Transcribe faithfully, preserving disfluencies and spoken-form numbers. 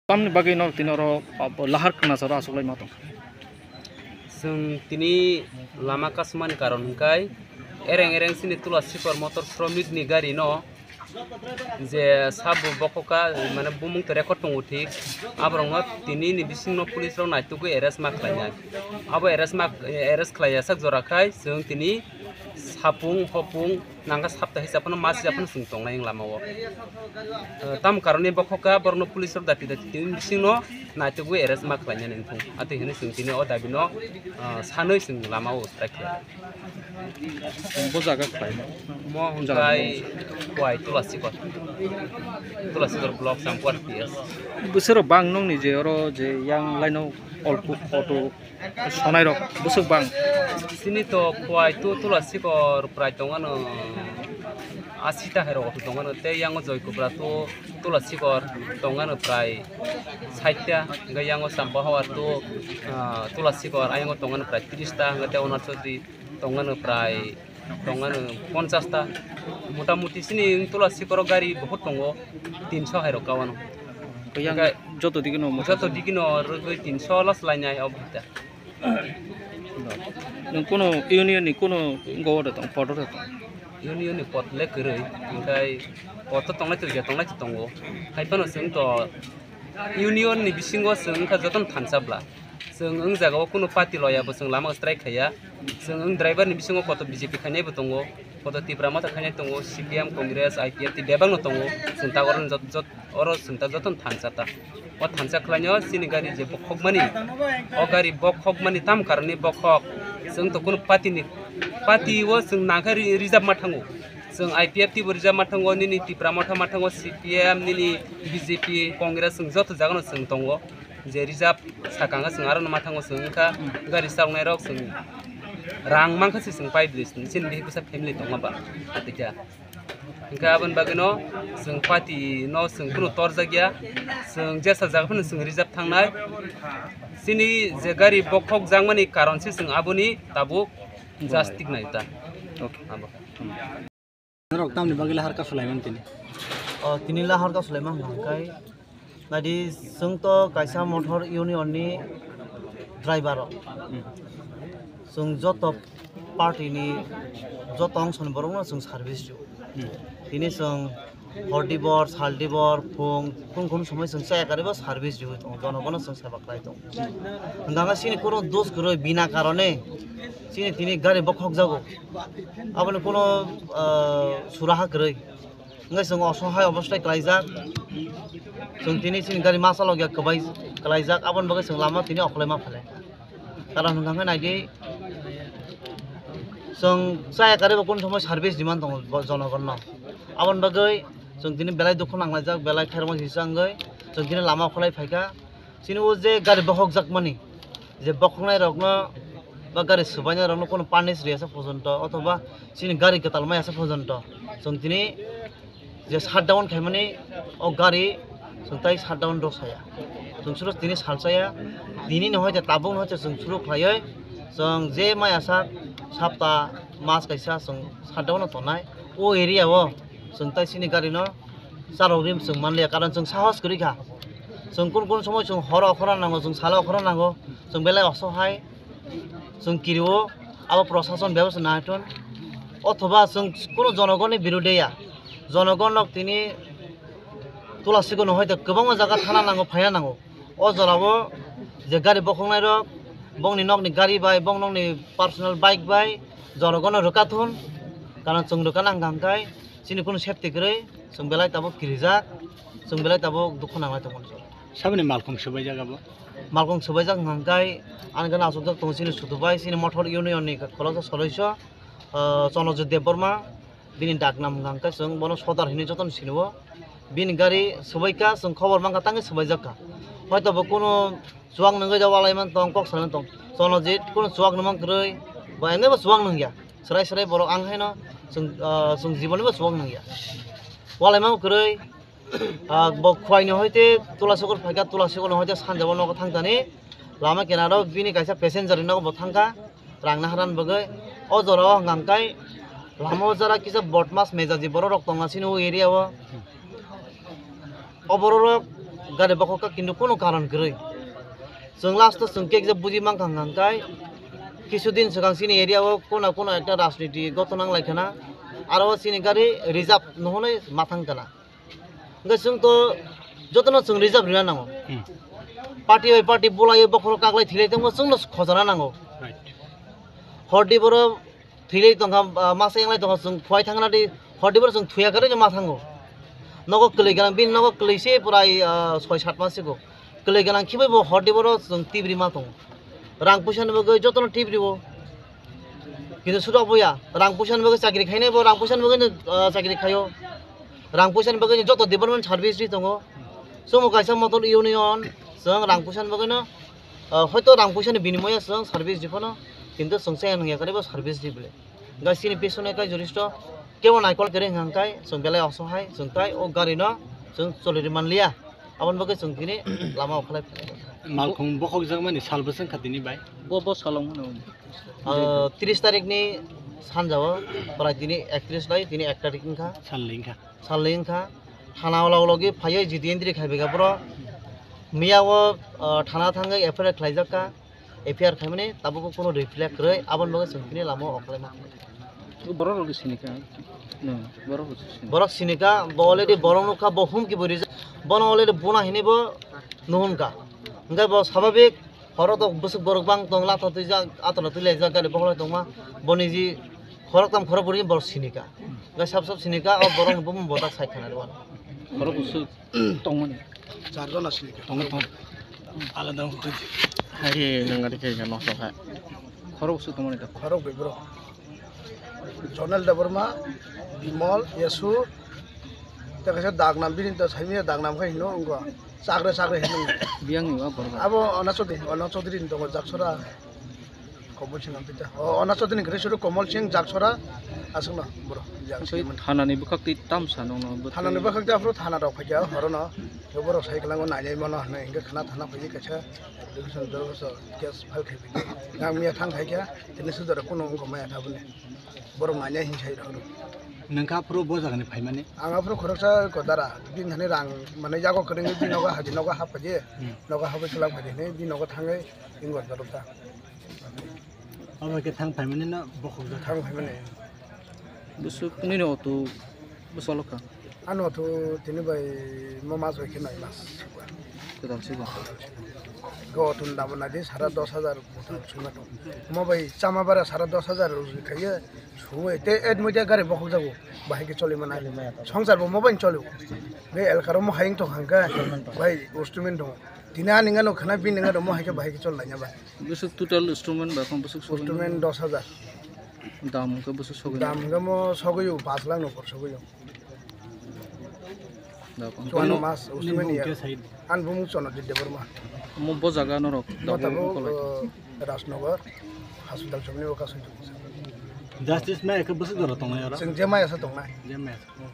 Tamni bagwi no tini oro, ah, lahar khna saro aswk lai ma tong. Chwng tini lama kasumani karon hwnkhe ereng ereng chini Tula Sikor motor sromik ni gari no je sabo bokhok kha, mane bumung to record tongo thik, aborok no tini ni bising no police rok naitugwi arrest ma khlainai. Abo arrest ma, arrest khlaiya sak jora khai chwng tini sapung hopung nangkha sapta hisab phano mas hisab phano chwng tongnai wng lama o. Eh, tam karone bokhok kha borokno police rok dati dati tini bisingno naitugwi arrest ma khlainani wngkha. Atwi hwnwi chwng tini o dabi no, ah, sanwi chwng lama o strike khlai. Bo jaga khlai. Mo hwnkhai Khowai Tula Sikor. Tula Sikor block Champuar P S. Bwswk rok bang nongni je oro je yang line o auto, auto sonai rok bwswk bang. Chini to Khowai to Tula Sikor prai tongano asi ta hai rok auto tongano tei yango Joy Kubra to Tula Sikor tongano prai sait ta, hwnkhe yango Champa Hawar to, ah, Tula Sikor ayang tongano prai tris ta, hwnkhe tei Onar Chaudhary tongano prai tongano ponchas ta. Mota moti chini Tula Sikoro gari bohot tongo, tinso hai rok kawano. Yang hwnkhe joto digi no joto digi no rwgwi tinso los lainai o bwta. Nwng kuno union ni kuno gowo de tong, podo de tong. Union ni pot le kwrwi, hwnkhe pot to tonglai tongya, tonglai tongo. Hai phano chwng to union ni bisingo chwng wngkha jotono thansa bla. Chwng wng jaga o kuno party loya bo chwng lama o strike khaiya. Chwng wng driver ni bisingo koto B J P khainai bo tongo, koto Tipra Motha khainai tongo, C P M, Congress, I P F T bebak no tongo. Chwng ta oro jot-, jot-, oro chwng ta jotono thansa ta. O thansa khlainw chini gari je bokhokmani, o gari bokhokmani tam karoni bokhok. Chwng to kuno party ni, party o chwng nangkha ri-, reserve ma thango. Chwng I P F T bo reserve ma thango, nini Tipra Motha ma thango, C P M, nini B J P, Congress, chwng joto jagano chwng tongo. Je reserve sakang chwng aro ma thango chwng wngkha gari chaloknai rok chwng rang mankha se chwng pai bwrwi chini bihik bwsa family tongma ba atikha. Hwnkhe aboni bagwino chwng party no chwng kunu torjak ya, chwng jesa jaga phano chwng reserve thangnai. Chini je gari bokhok jakmani karon se chwng aboni tabuk jastik nai ta. Okay. Abo. Norok tamni bagwi lahar ka sulaimani tini? O, tini lahar ka sulaimani hwnkhe, naidi chwng to kaisa motor union ni driver rok. Hmm. Chwng joto party ni joto ongso ni borok no chwng service rw. Hmm. Tini chwng hor dibor, sal dibor, phung, phung khun somoi chwng chaya karibo service rw tongo, jonogono chwng seba khlai tongo. Hwnkhe chini kunu dos kwrwi bina karone chini tini gari bokhok jago. Aboni kunu, ah, suraha kwrwi. Wngkhe chwng osohai obostai klaijak. Chwng tini chini gari ma chalokya kwbai klaijak. Aboni bagwi chwng lama tini okholaima phalai. Karon hwnkha khe naidi chwng chaya karibo kunu somoi service demand tongo bo jonogonno. Aboni bagwi chwng tini belai dukhu nanglaijak, belai khairokma sisa wngwi chwng tini lama okholai phaikha. Chini o je gari bokhokjakmani, je bokhoknai rokno ba gari swbainai rokno kunu punish riyasa porjonto othoba chini gari kwtal mayasa porjonto chwng tini je shutdown khaimani o gari chwng tai shutdown rw saya. Chwng suro tini salsaya, tini no hoite tabuk no hoite chwng suro khlaiwi chwng je mayasa sapta mas kaisa chwng shutdown no tongnai o area o chwng tai chini gari no charwk rim chwng manliya, karon chwng sahos kwrwi kha. Chwng kun kun somoi chwng horo okhorna nango, chwng salo okhorna nango, chwng belai osohai, chwng kirio, abo prosason bebostha naithon. Othoba chwng kunu jonogonni birudhe ya, jonogon rok tini Tula Sikor no hoite kwbangma jaga thana nango, phaina nango. O jorao je gari bokhoknai rok, bongni nokni gari bai, bong nokni personal bike bai, jonogono rwkathun, karon chwng rwkana hwnkha hwnkhe chini kunu safety kwrwi, chwng belai tabuk kirijak, chwng belai tabuk dukhu nanglai tongmani. Saboni malkhung swbaijak abo? Malkhung swbaijak hwnkha hwnkhe ani gana achukjak tongo chini sudu bai, chini motor union ni khoroksa soloiso, ah, Chonojit Debbarma. Bini dak nam hwnkha hwnkhe chwng bono Sodar hinwi jotono sinio. Bini gari swbaikha, chwng khobor mankha, tangwi swbaijakha. Hoito bo kunu chuwak nungwi da walai man tong, kok salai man tong. Chonojit kunu chuwak nungmang kwrwi, ba emnebo chuwak nungya. Swrai swrai borok ang haino chwng, ah, chwng jibonibo chuwak nungya. Walai man kwrwi, ah, bo Khowai ni hoite Tula Sikor phaikha, Tula Sikor ni hoite sanjabo nogo thangthani. Lama kinaro bini kaisa passenger ni nogo bo thangkha. Rang naharani bagwi o jora o hwnkha hwnkhe lama o jora kisa bodmas mejaji borok rok tongma sini o area o. O borok rok Gari bokhok kha, kintu kono karon kwrwi. Chwng last o chwng kekjak buji mankha hwnkha hwnkhe, kisu din swkang chini area o kono kono ekta rajniti goto nang lai khana, aro o chini gari reserve no hwnwi ma thang kana. Hwnkhe chwng to jotono chwng reserve rina nango. Hmm. Party bai party bulai bokhorok kaklai thilai tongma chwngno khojana nango. Right. Hordi boro thwilai tongkha, ah, masa yanglai tongkha, chwng thuai thangna di, hordi boro chwng thuya kwrwi no ma thango. Nogo kwlwi gwnang, bini nogo kwlwi se prai, ah, soi sat mas siko. Kwlwi gwnang khibai bo hordi boro chwng tibri ma tongo. Rang puisa ni bagwi jotono tibri bo. Kintu sudo boya, rang puisa ni bagwi chakri khainai bo, rang puisa ni bagwi no, ah, chakri khaio. Rang puisa ni bagwi no joto development service ri tongo. Sumo kaisa motor union, chwng rang puisa ni bagwi no, ah, hoito rang puisa ni binimoya chwng service ri phano, kintu chwng se nang yakari bo service ri bole. Gai sini pisone kai juristo kebo naikol kere hwnkha hwnkhe chwng belai osohai, chwng tai o gari no chwng choli ri manliya. Aboni bagwi chwng tini lama okhalai. Malkhung bokhok jakmani sal bwswk kha tini bai? Bo, bo salong hwno. Ah, tris tarik ni sanja o, prai tini ektris lai, tini ek tarik wngkha. Salni wngkha. Salni wngkha. Thana ulo ulo gwi phaiwi G D N D khaibega boro. Miya o, ah, thana thangwi F I R khlaijak kha. F I R khaimani tabuk kunu reply kwrwi, aboni bagwi chwng tini lama o okhlai ma. Borok rok sini kha. No, borok rok sini. Borok sini kha, bo already borok nukha, bo humki bo rijak. Bono already buna hinwi bo nuhun kha. Hwnkhe bo sababik horo to bwswk borok bang tong, latha twijak, atona twilaijak, gari bokhorok tongma. Boni ji khorok tam khorok bwrwi borok sini kha. Hwnkhe sab sab sini kha, o borok ni bumung botak sai khana rw. Khorok bwswk. Tongmani. Charjon asli. Tongmani, tongmani. Alada wngkha. Hai, nang gari khe nosto kha. Khorok su tongmani da. Khorok bai bro. Jonel Debbarma, Bimol, Yesu. Ta kaisa dagnam bini ta saimia dagnam khai hino wngkha. Chakre chakre hino. Biyang ni wa borok. Abo Ona Chaudhary, Ona Chaudhary ni tongo Jaksora. Komol Singh Ampita. O, Ona Chaudhary ni gre suru Komol Singh Jaksora aswkno borok. Thanani bwkhak twi tamsa nongno bwtwi. Thanani bwkhak twi aphuru thana rok phaikha horono. Tei borok sai kwlango nainai mano hinwi hwnkhe khana thana phaiwi kaisa application dorkhas case file khai phai. Nang miya thang khaikha tini sudara kuno wngkha maya thaboni. Borok nainai hinwi sai rok. Nangkha aphuru bo jagani phaimani? Ang aphuru khoroksa ko dara bini thani rang mane yago kwrwngwi bini nogo haji nogo haphaji. Hmm. Nogo haphaji kwlang phaji hinwi bini nogo thangwi. Ingor dorok ta. Abo ke thang phaimani na bokhok jak? Thang phaimani. Bwswk nini auto bwsalo kha? Ano auto tini bai mo mas bai khe nai mas. Kwtal se ba. Go auto ni dam na di sara dos hajar bwtal sima tong. Mo bai chama bara sara dos hajar rwgwi khaiye suwi te et mo gari bokhok jago. Bahai ke choli mana. Songsar bo mo bai choli. Be elkaro mo hayeng tong hangka. Bai instrument dong. Tini ani ngano khana bini ngano mo hai ke bahai ke chol laina ba. Bwswk total instrument ba kon bwswk sogwi? Instrument dos hajar. Dam hwnkhe bwswk sogwi? Dam hwnkhe mo sogwi o, pash lakh ni upor sogwi o. Da kon. Chuano mas, nini instrument bumung ya. Khe sai? An bumung Chonojit Debbarma. Mo bo jaga norok da. Mo bo tabuk, kolai. Uh, Rajnagar, hospital chomni o kasui. Justice ma ekhe bwswk jora tongnai oro? Chwng je maya sa tongnai. Je maya sa. Hmm.